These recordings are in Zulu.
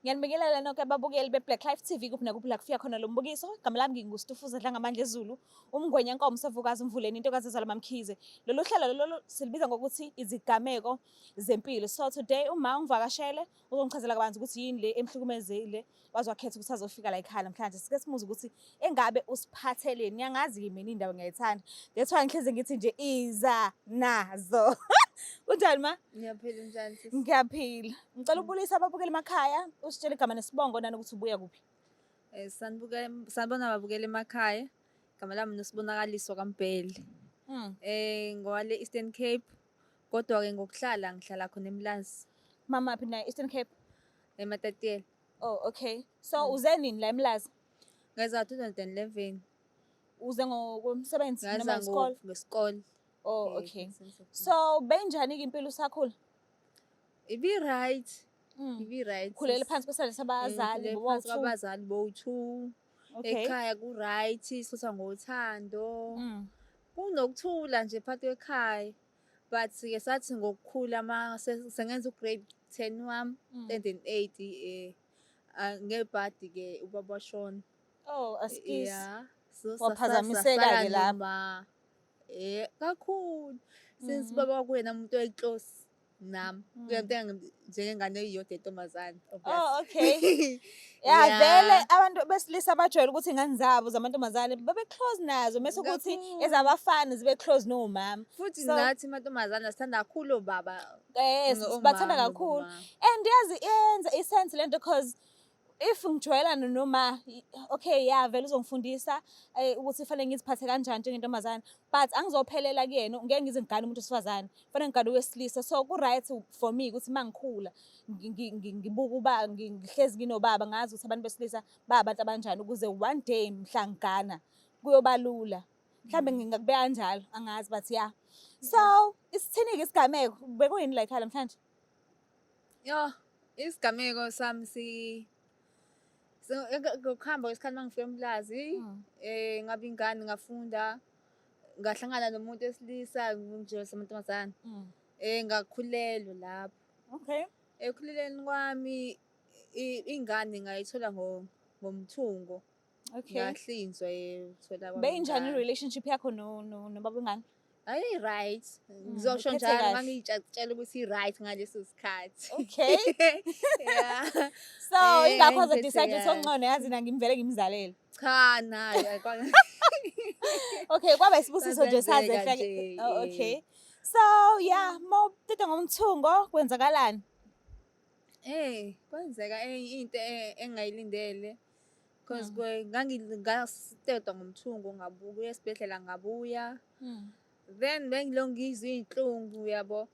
Ngiyanibingelela nonke ababukeli be-Black Life TV kuphi nakuphi la kufika khona lo mbukiso. Igama lami nginguStufuza Dlangamandla Ezulu, uMngwenya Nkomo Savukazi Mvuleni intokazi ezalwa MaMkhize. Lolu hlelo lolu silibiza ngokuthi izigameko zempilo. So today uma ungivakashele uzongichazela kabanzi ukuthi yini le emhlukumezile waze wakhetha ukuthi azofika la ekhaya namhlanje. Sike simuze ukuthi engabe usiphatheleni. Ngiyangazi-ke mina iy'ndaba ngiyayithanda. That's why ngihlezi ngithi nje iza nazo. Kunjani ma? Ngiyaphila, njani sisi? Ngiyaphila. Ngicela ubulise ababukeli emakhaya, usitshele igama nesibongo nanokuthi ubuya kuphi. Sanibona babukeli emakhaya. Igama lami Nosibonakaliso kaMbhele. Ngowale Eastern Cape. Kodwa ke ngokuhlala ngihlala khona eMlazi. Mama phi na Eastern Cape? eMatatiele. Oh, okay. So uze nini la eMlazi? Ngeza 2011. Uze ngokomsebenzi noma Ngaza isikole? Ngesikole. Oh, okay. So So benjani ke impilo usakhula? ibi right. Ibi right. Ukhulele phansi kwesandla sabazali Ngikhulele phansi bowu-two. kwabazali bowu-two. Ekhaya ku-right, sithatha ngothando. Kunokuthula nje phakathi kwekhaya. But-ke sathi ngokukhula ma sengenza u-grade 10 wami, standard 8, ngebhadi-ke ubaba washona. Oh, askies. Yeah. So Waphazamiseka-ke sasala lapho. noma kakhulu. Since ubaba kwakuyena umuntu oyi-close nami. Kuyenteka njengengane eyodwa yentombazane, Oh, obvious. okay. Yeah, vele abantu besilisa bajwayele ukuthi ingane zabo zamantombazane babe close nazo mase kuthi Kakhulu. ezabafana zibe close nomama. Futhi So nathi amantombazane sithanda kakhulu obaba. Bathanda Omama kakhulu. nobaba. And yazi iyenza i-sense lento because if ngijwayelana noma, okay, yeah, vele uzongifundisa ukuthi fanele ngiziphathe kanjani njengentombazane, but angizophelela kuyena, ngeke ngize ngigane umuntu wesifazane, fanele ngigane owesilisa. So ku-right for me ukuthi uma ngikhula ngibuke uba ngihlezi nginobaba, ngazi ukuthi abantu besilisa ba abantu abanjani, ukuze one day mhla ngigana kuyoba lula. Mhlambe ngingakubeka kanjalo, angazi, but yeah. So isithini-ke isigameko? Bekuyini la ekhaya namhlanje? Yo, isigameko sami si so ngokuhamba kwesikhathi mangifika eMlazi, ngabe ingane, ngafunda, ngahlangana nomuntu wesilisa nje samantombazane. Ngakhulelwa lapho. Ekukhulelweni kwami ingane ngayithola ngomthungo. Ngahlinzwa uthola kwami Beyinjani ingane. I-relationship yakho nobaba wengane? Ayi, right. Ngizosho Uphethe njalo kahle. mangiyitshela ukuthi i-right ngaleso sikhathi. Yeah. So ingakho Ngiphethe wazo-decide ukuthi kahle. ongcono yazi na ngimvele ngimzalele. Cha, nayo Okay, kwaba isibusiso nje Kwenzeka sazehla. nje, Oh, okay. So yeah, mawuteta ngomthungo kwenzakalani? Kwenzeka into engayilindele because ngangigastetwa ngomthungo, ngabuya esibhedlela, ngabuya. Then bengilo ngizwa iy'nhlungu yabo.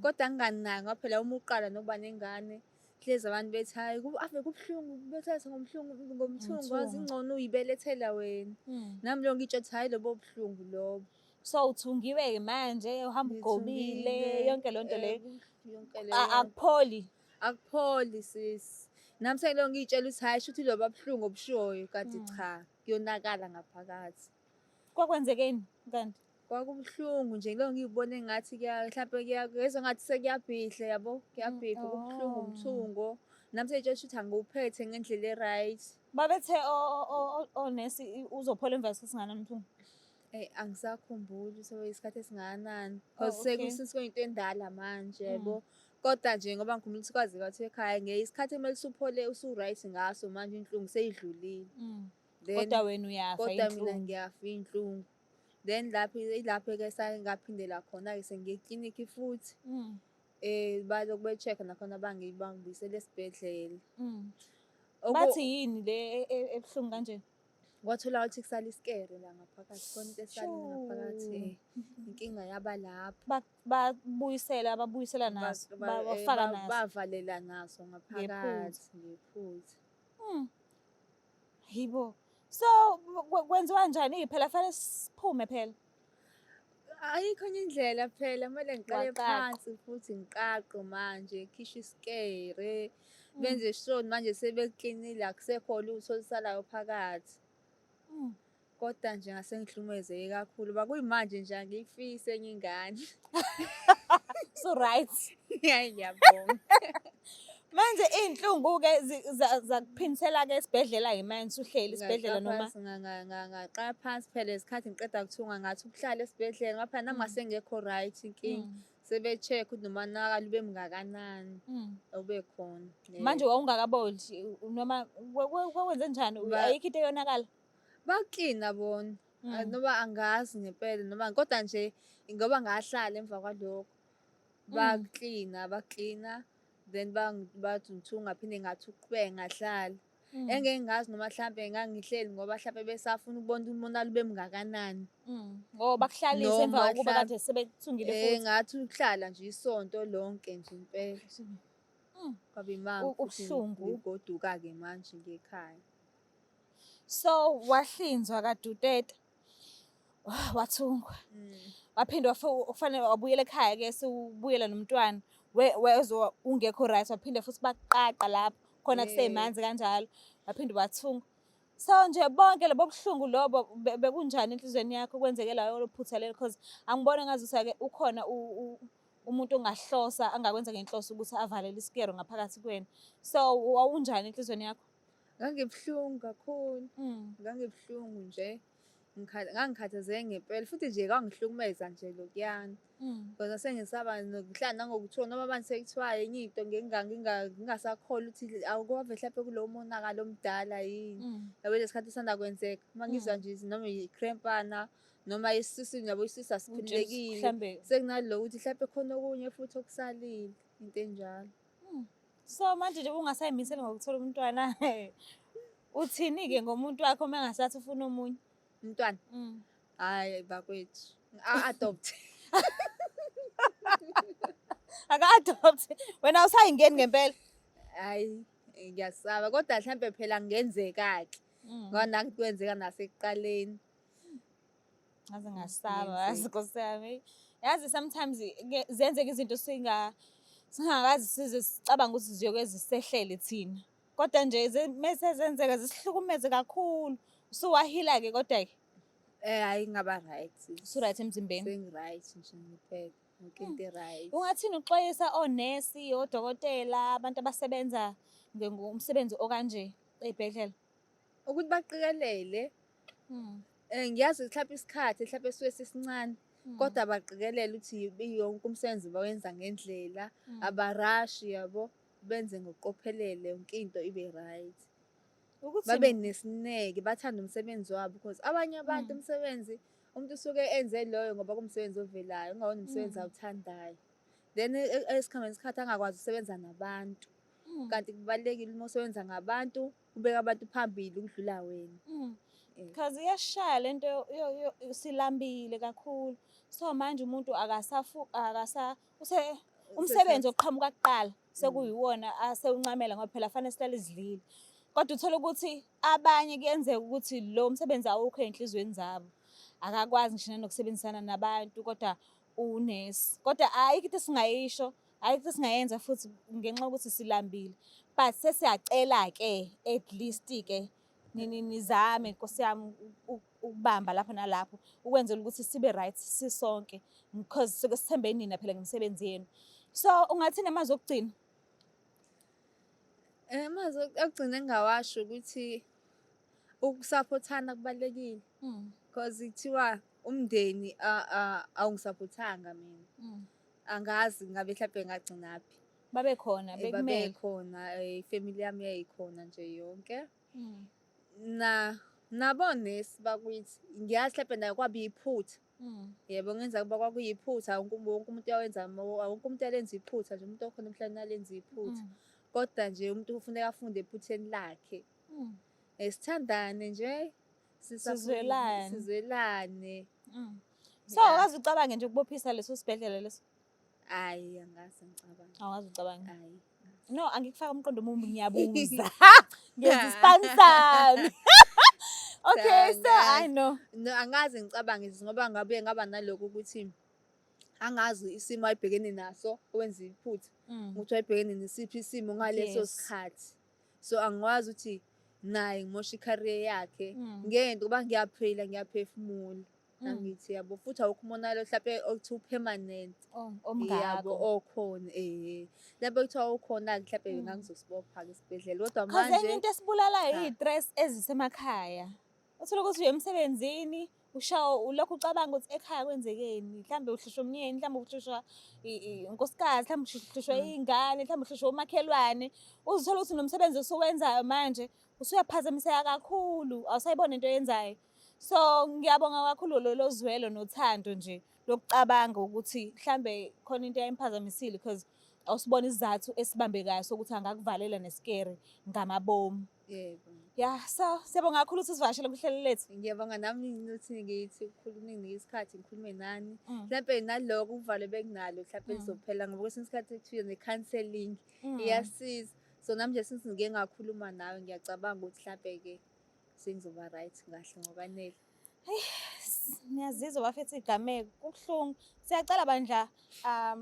Kodwa nginganaki ngoba phela uma uqala nokuba nengane hlezi abantu bethi hayi ave kubuhlungu bethatha ngomhlungu ngomthungo, wazi Ngomthungo. ingcono uyibelethela wena. Nami lo ngitsho ukuthi hhayi, lobo buhlungu lobo. So uthungiwe-ke manje, uhamba ugobile, Ngithungile, yonke leyo nto leyo. Yonke leyo. Akupholi. Akupholi sisi. Nami sengilo ngiyitshela ukuthi hhayi, shuthi loba buhlungu obushoyo, kanti cha, kuyonakala ngaphakathi. Kwakwenzekeni kanti? Kwakubuhlungu nje, ngilo ngiyibona engathi kuya mhlampe kuya ngezwa ngathi sekuyabhidla yabo, kuyabhidla, kubuhlungu umthungo. Nami sengitshela ukuthi angiwuphethe ngendlela e-right. Babethe onesi uzophola emva kwesikhathi esingakanani umthungo? Angisakhumbuli isikhathi esingakanani Oh, because sekuyinto endala manje yabo. Kodwa nje ngoba ngikhumbula ukuthi kwaze kwathiwa ekhaya nge isikhathi ekumele usuphole usu-right ngaso manje inhlungu seyidlulile. Then Kodwa wena uyafa kodwa mina inhlungu. Ngiyafa iy'nhlungu. Then lapho ilapho-ke ngaphindela khona-ke sengiye eklinikhi futhi. Balokhu be-check-a nakhona bangibuyisela esibhedlela. Bathi yini le ebuhlungu kanje? Kwatholakala ukuthi kusala isikere la ngaphakathi, khona into esale ngaphakathi. Shoo. Inkinga yaba lapho. Babuyisela, babuyisela naso, bafaka naso. Bavalela naso ngaphakathi ngephutha. Yibo. So kwenziwa njani phela, fanele siphume phela? Ayikho enye indlela phela, kumele ngiqale Waqaqa. phansi futhi ngiqaqe manje, ngikhishwe isikere, benze sure manje sebeklinile akusekho lutho olusalayo phakathi. Kodwa nje ngase ngihlukumezeke kakhulu. Bakuyimanje nje angiyifisi enye ingane. So right. Hayi, ngiyabonga. Manje iy'nhlungu-ke zakuphindisela-ke esibhedlela-ke manje usuhleli esibhedlela noma? Ngaqala phansi phela isikhathi ngiqeda kuthunga ngathi ukuhlala esibhedlela ngoba phela nami ngasengekho right inkinga. Sebe-check ukuthi nomonakalo ube mngakanani ube khona. Manje wawungakaboli noma kwakwenze njani? Ayikho into eyonakala? Baklina bona. Noma angazi ngempela noma kodwa nje ngoba ngahlala emva kwalokho. Baklina, baklina then bathi ngithunga ngaphinde ngathi ukuqhubeka ngahlala. Engeke ngazi noma hlampe ngangihleli ngoba hlampe besafuna ukubona ukuthi umonakalo ube mngakanani. Oh, bakuhlalise emva Noma kokuba kade sebekuthungile futhi. Ngathi ukuhlala nje isonto lonke nje impela. Kwabe imanga futhi Ubuhlungu. ngigoduka-ke manje ngiye ekhaya. So wahlinzwa kadutete, wathungwa. Waphinde kufanele wabuyela ekhaya-ke sewubuyela nomntwana. Wezwa ungekho right, waphinde futhi bakuqaqa lapho khona kusemanzi kanjalo. Waphinde wathungwa. So nje bonke lobo buhlungu lobo bekunjani enhliziyweni yakho kwenzeke lelo phutha lelo, because angiboni ngazuthi-ke ukhona umuntu ongahlosa angakwenza ngenhloso ukuthi avalele isikero ngaphakathi kuwena. So wawunjani enhliziyweni yakho? Ngangibuhlungu kakhulu. Ngangibuhlungu nje. Ngangikhathazeke ngempela futhi nje kwangihlukumeza nje lokuyana. Because sengisaba nokuhlala nangokuthiwa noma manje sekuthiwa enye into ngingasakholwa ukuthi awukwave hlampe kulowo monakalo omdala yini. Yabo lesikhathi esisanda kwenzeka uma ngizwa nje noma i-crampana noma isisu, yabo isisu asikhululekile. Mhlambe. Sekunaloko ukuthi hlampe khona okunye futhi okusalile, into enjalo. So manje nje ungasayimisele ngokuthola umntwana, uthini-ke ngomuntu wakho uma engasathi ufuna omunye? Umntwana? Hhayi bakwethu, a-adopt. Aka-adopt. Wena awusayingeni ngempela? Hhayi, ngiyasaba kodwa hlampe phela kungenzeka-ke. Ngoba nakhu kwenzeka nasekuqaleni. Ngaze ngasaba, yazi Nkosi yami. Yazi sometimes ke zenzeka izinto singakazi size sicabange ukuthi ziyoke zisehlele thina. Kodwa nje mese zenzeka zisihlukumeze kakhulu. Usuwahila-ke kodwa-ke? Hhayi ngaba right. Usu-right emzimbeni? Sengi-right nje ngempela. Yonke into i-right. Ungathini uxwayisa onesi, odokotela, abantu abasebenza ngomsebenzi okanje ey'bhedlela? Ukuthi baqikelele. Ngiyazi mhlampe isikhathi mhlampe sisuke sisincane. Kodwa baqikelele ukuthi yonke umsebenzi bawenza ngendlela. Abarashi yabo, benze ngokuqophelele yonke into ibe right. Babe nesineke, bathande umsebenzi wabo because abanye abantu umsebenzi umuntu usuke enze loyo ngoba kuwumsebenzi ovelayo, kungawona umsebenzi awuthandayo. Then esikhambeni isikhathi angakwazi ukusebenza nabantu. Kanti kubalulekile uma usebenza ngabantu, ubeke abantu phambili ukudlula wena. Because iyashaya lento silambile kakhulu. So manje umuntu akasa use umsebenzi oqhamuka kuqala sekuyiwona asewuncamela ngoba phela fanele sihlale sidlile. Kodwa uthola ukuthi abanye kuyenzeka ukuthi lo msebenzi awukho ey'nhliziyweni zabo. Akakwazi ngisho nanokusebenzisana nabantu kodwa unesi. Kodwa ayikho into esingayisho, ayikho into esingayenza futhi ngenxa yokuthi silambile. But sesiyacela-ke at least-ke nizame Nkosi yami ukubamba lapho nalapho ukwenzela ukuthi sibe right sisonke because suke sithembe nina phela ngemisebenzi yenu. So ungathini amazwi okugcina? Amazwi okugcina engingawasho ukuthi ukusaphothana kubalulekile. Because kuthiwa umndeni awungisaphothanga mina. Angazi ngabe hlampe ngagcinaphi. Babe khona, bekumele. Babe khona, ifamily yami yayikhona nje yonke. Nabo nesi bakithi, ngiyazi hlampe nayo kwaba iphutha. Yebo, kungenzeka ukuba kwakuyiphutha, wonke umuntu uyawenza, wonke umuntu uyalenza iphutha nje, umuntu okhona emhlabeni uyalenza iphutha. Kodwa nje umuntu kufuneka afunde ephutheni lakhe. Sithandane nje, Sizwelane. Sizwelane. So awukaze ucabange nje ukubophisa leso sibhedlela leso? Hhayi, angikaze ngicabange. Awukaze ucabange? Hhayi. No, angikufaki umqondo omubi, ngiyabuza. Ngenza isipani sami. Okay, so I know. No, angikaze ngicabange ngoba ngabuye ngaba nalokho ukuthi angazi isimo ayibhekene naso owenza iphutha. Ukuthi wayebhekene nesiphi isimo ngaleso sikhathi. So angikwazi ukuthi naye ngimoshe i-career yakhe. Ngento ngoba ngiyaphila, ngiyaphefumula. Angithi yabo, futhi awukho umonakalo hlampe okuthiwa u-permanent. Oh, Yabo, omngako. okhona lapho kuthiwa ukhona-ke mhlampe ngangizosibopha-ke esibhedlela, kodwa 'Cause enye manje into esibulalayo cha. Iy'stress ezisemakhaya. Uthole ukuthi uya emsebenzini, ushawa ulokhu ucabanga ukuthi ekhaya kwenzekeni, mhlambe uhlushwa umyeni, mhlambe uhlushwa unkosikazi, mhlambe uhlushwa iy'ngane, mhlambe uhlushwa umakhelwane. Uzithole ukuthi nomsebenzi osuwenzayo manje usuyaphazamiseka kakhulu, awusayiboni into oyenzayo. So ngiyabonga kakhulu lolo zwelo nothando nje lokucabanga ukuthi mhlambe khona into eyayimphazamisile, because awusibona isizathu esibambekayo sokuthi angakuvalela nesikere ngamabomu. Yebo. Ya, so siyabonga kakhulu ukuthi usivakashele kuhlelo lethu. Ngiyabonga nami ukuthi ngithi ukukhuluma, ninginike isikhathi ngikhulume nani. Mhlampe naloko uvalo benginalo mhlampe lizophela, ngoba kwesinye isikhathi kuthiwa ne-counselling iyasiza. So nami nje since ngike ngakhuluma nawe, ngiyacabanga ukuthi mhlampe-ke sengizoba right kahle ngokwanele. Niyazizwa bafethu iy'gameko, kubuhlungu. Siyacela bandla,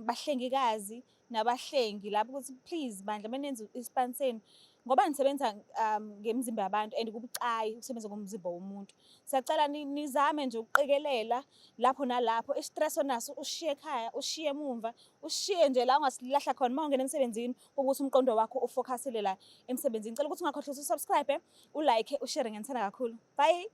bahlengikazi nabahlengi lapho ukuthi please bandla, menenze isipani senu, ngoba nisebenza ngemizimba yabantu and kubucayi ukusebenza ngomzimba womuntu. Siyacela nizame nje ukuqikelela lapho nalapho, i-stress onaso ushiye ekhaya, ushiye emumva, ushiye nje la ungasilahla khona uma ungena emsebenzini, ukuthi umqondo wakho u-focus-ile la emsebenzini. Ngicela ukuthi ungakhohlwa ukuthi u-subscribe, u-like, u-share. Ngiyanithanda kakhulu. Bye.